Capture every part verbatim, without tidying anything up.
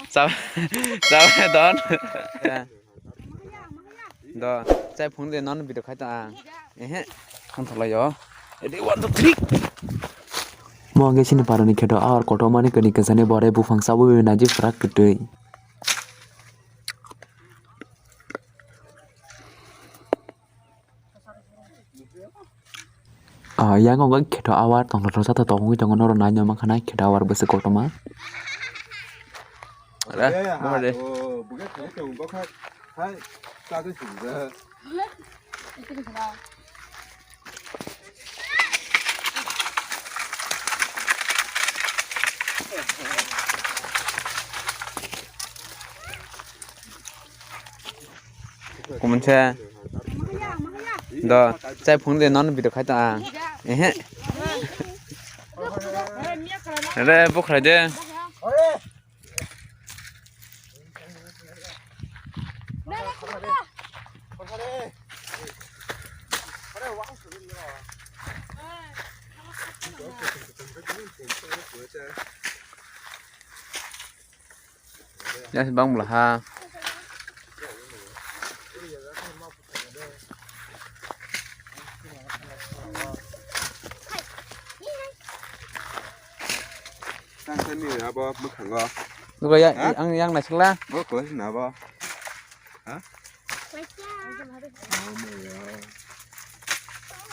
Chab-, chabai don. Do, chai phone de non video khai ta ang. Ehe. Thang thalai yo. Ready, one, two, three. Mo ang sini parani kheto awar kotor mani kani kesani bore buphang sabo naji prak ketui. Ah, yang kong kheto awar tong tong sa tong tong noro nai nyamang khana kheto awar bese kotor ma. Ada, ada. Kumun se. Do, chai phone de non video khai ta. Ehe. Re, bukhrai de. Ya, bang bela ha. Tang tang ni abo mwkhango. Nugo ya, ha? Ang yang naisik la. Bo ko sina bo. Ha? Oh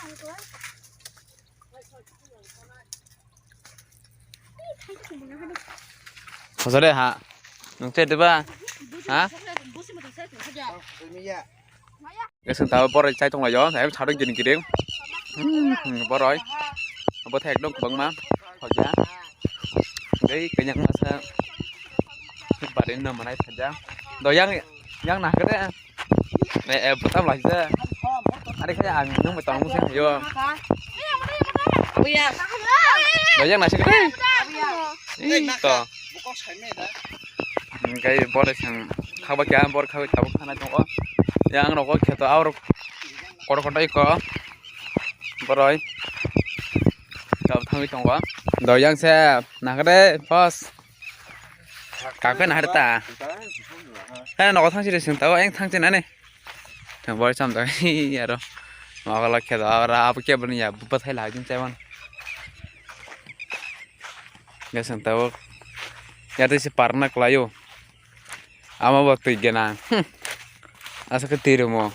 my God. Khosore ha. Nung che diba? Ha? Keseng tabo boroi chai tonglaio, hai chadok gini gini. Hmm, hmm, boroi. Abo thai ekdom kwbangma. Hoja. Dei kanyang masa. Barin no manai thaja. Do yang, yang nah kete. Eh, eh, butam lah sih. Ada kayak ang nung beton musim yo. Abuya. Do yang nah sih kete. Ih, to. Hingke bore sang khaba kya bor khawi tabuk khana tongo. Yang rok kheto aur kotor kotor iko boroi tab thangwi tongo. Do yang se nangre boss. Kakhe nahar ta. He nogo thangsi re sing tao eng thangsi nani. Thang bor cham tang aro. Nogo la kheto aur abo ke bani ya bupa thai la jin chaiman. Gasang tao. Ya tei se parna klaio. Ama bo twi gena. Hmm. Asa khe twi rwmo.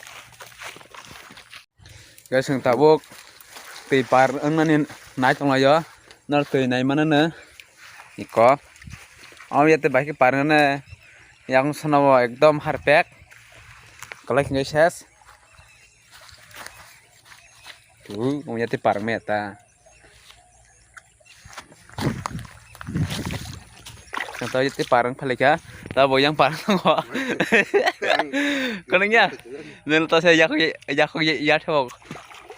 Gasang tabuk twi par wngnani nai tonglaio. Nor twi nai manano. Iko. Ama yate bai khe par wngnani. Yang sono bo ekdom harpek. Kolai khingai ses. Tu, um yate par me ta. Tao yate parang phalika, tabo yang parang tongo. Kono ya, nel to se yak yak ya thok.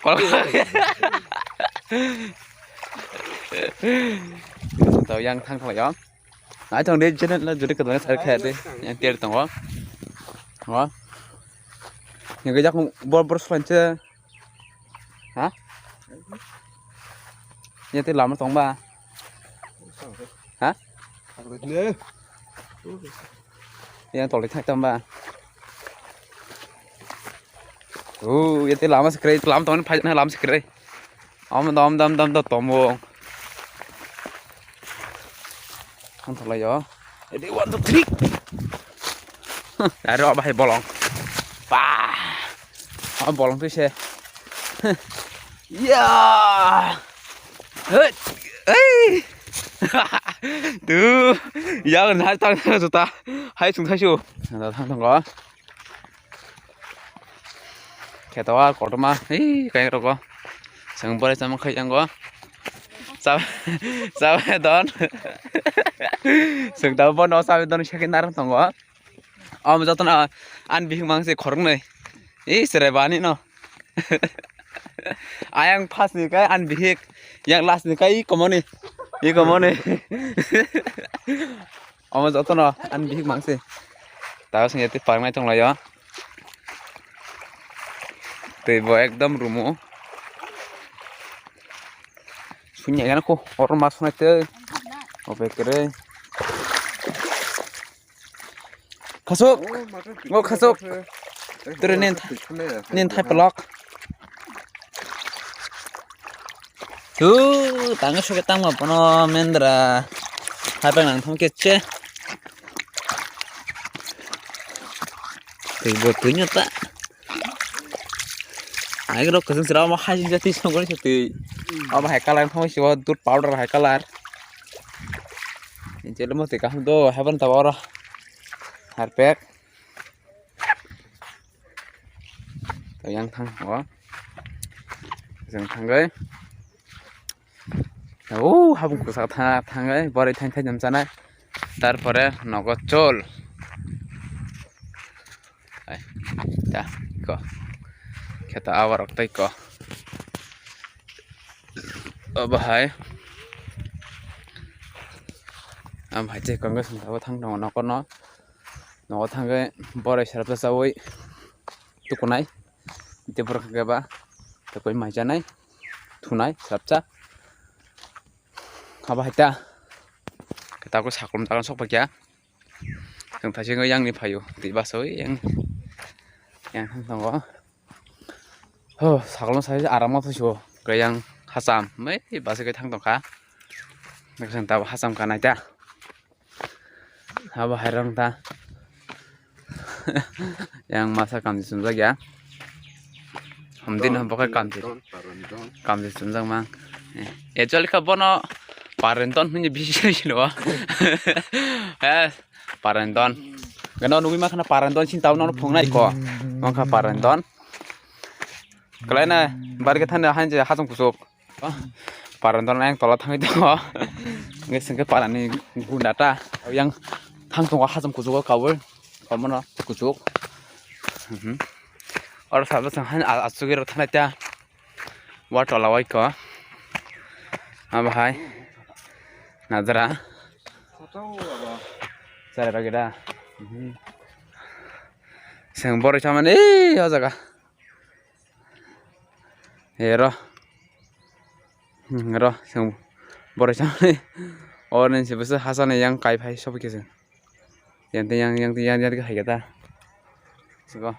Kol. Tao yang thang thang yang. Ai thong de channel la jodi kadang share khe de yang ter tongo. Wa. Yang yak bor bor slanche. Ha? Yate lama tongba. Ha? Yang tolai thak tamba. Oh, yate lama sekre, lama tongni phai na lama sekre. Om dom dom dom dom tomo. Ang tolai yo. Ready, one, two, three. Aro bahai bolong. Bah. Ah, bolong tu se. Ya. Hei. Hei. Tu. Ya, na tang juta. Hai sung thai su. Na tang tang ko. Kheto a kotorma, ei, kayang rogo. Chwng borai chama khai yango. Chab-, chabai don. Chwng tabo bono chabai don, sakhe narwk tongo. Omo jotono ani bihik mang se khoroknwi. Ei, chwrai bani no. Ayang first ni kai ani bihik, yang last ni kai i komoni. I komoni. Omo jotono ani bihik mangse. Tago sengya tei parnai tonglaio. Tei bo ekdom rumo. Sunya gana ko oro mas sunai tei. Obe kere. Khasuk, o khasuk. Tere nin, nin thai pelok. Tu, tangga suka tangma pono mendra. Hai pang nang thong kecche. Tei bo tuinyo ta. Ai rok kusung sira mo hai jati songoni sati. Abo hai color thong siwa dud powder hai color. Jelo mo tei kaham do, heaven ta oro. Harpek. To yang thang o. Jeng thangwi. O habung kusa tha thangwi boroi thain thain jam chanai. Tarpore nogo chol. Ai, ta ko. Kheta awarok tei ko. Obo hai. Am hai che Congress ni abo thang tongo nokorno. Nogo thangwi boroi serapsa chawi tukunai. Tei borok khe ba tukui mai chanai. Thunai serapsa. Abo hai ta. Tako saklum tako sok pakya. Chwng thaising yang ni phaio. Tei baso yang. Yang thang tongo. Ho, saklung sai aram ma phusu. Kaya yang hacham. Mai basa kai thang tongkha. Naksang tabo hacham ka naita. Abo hai rong ta. Yang masa kamji sumjak ya. Hamdin ham bokai kamji. Kamji sumjak mang. Eh, actually ka bono parendon hwnwi bisi sino. Eh, parendon. Gano nugui ma khana parendon sin tau nono phungnai ko. Mangkha parendon. Kalaina barge thani hain je hacham kusuk. Parendon yang tola thangwi tongo. Nge sengke parani gunda ta. Yang thang tongo hacham kusuk o kawi. Komono kusuk. Mhm. Oro sabo sang hain a-, asugiro thanai ta. Wa tola wai ko. Abo hai. Nadra. Chara ragi da. Mhm. Seng boroi chamani, eh, o jaga. Ero. Hmm, ero, seng boroi chamani. Orange se bwswk hachani yang kai phai sobo khe se. Yang te yang, yang te yang, yang te hai khe ta. Sego.